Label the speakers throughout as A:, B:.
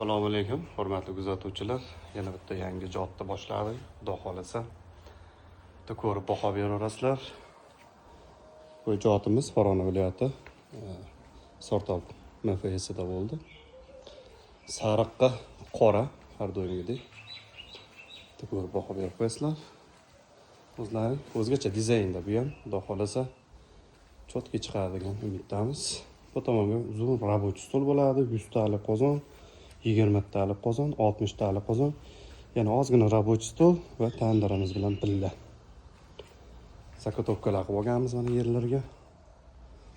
A: Assalomu alaykum, hurmatli kuzatuvchilar. Yana bitta yangi ijodni boshladik. Xudo xohlasa, bitta ko'rib baho beraverasizlar. Bu ijodimiz Farg'ona viloyati Sortob MFSida bo'ldi. Sariqqa qora, har doimgidek. Bitta ko'rib baho berib qo'yasizlar. O'zlari o'zgacha dizaynda bu ham, Xudo xohlasa, чётко chiqadi degan umiddamiz. Bu tomonga uzun рабочий stol bo'ladi, 100 talik qozon, 20 talik qozon, 60 talik qozon, yana ozgina рабочий stol va tandirimiz bilan birga. Заготовка lar qilib olganmiz mana yerlarga.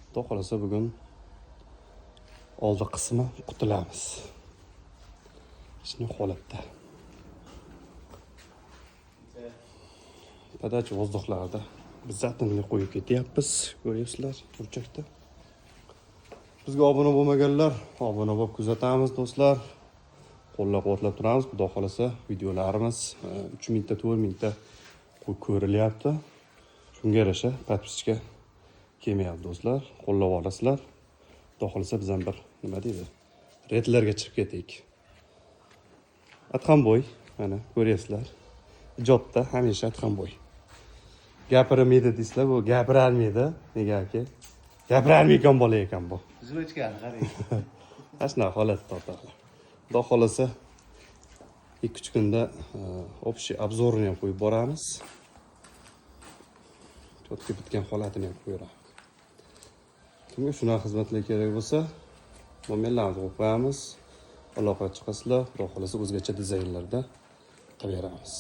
A: Xudo xohlasa, bugun oldi qismi qutulamiz. Shunday holatda. Подача воздух larda обязательно qo'yib ketyapmiz, ko'ryapsizlar burchakda. Bizga obuna bo'lmaganlar obuna bo'lib kuzatamiz, do'stlar. Qo'llab-quvvatlab turamiz. Xudo xohlasa, videolarimiz 3 mingta, 4 mingta ko'rilyapti. Shunga yarasha подписчика kelmayapti, do'stlar. Qo'llab olasizlar. Xudo xohlasa, biz ham bir, nima deydi, redlarga chiqib ketaylik. Adhamboy, mana ko'ryapsizlar. Ijodda hamisha Adhamboy. Gapirmaydi deysizlar, bu gapirolmaydi. Negaki? Gapirolmaydigan bola ekan bu.
B: Жвачка ni qarang.
A: Mana shunaqa holatda, o'rtoqlar. Xudo xohlasa, 2-3 kunda общий обзор ini ham qo'yib boramiz. Чётко bitgan holatini ham qo'yamiz. Kimga shunaqa xizmatlar kerak bo'lsa, nomerlarimizni qo'yib qo'yamiz. Aloqaga chiqasizlar, Xudo xohlasa, o'zgacha dizaynlarda qilib beramiz.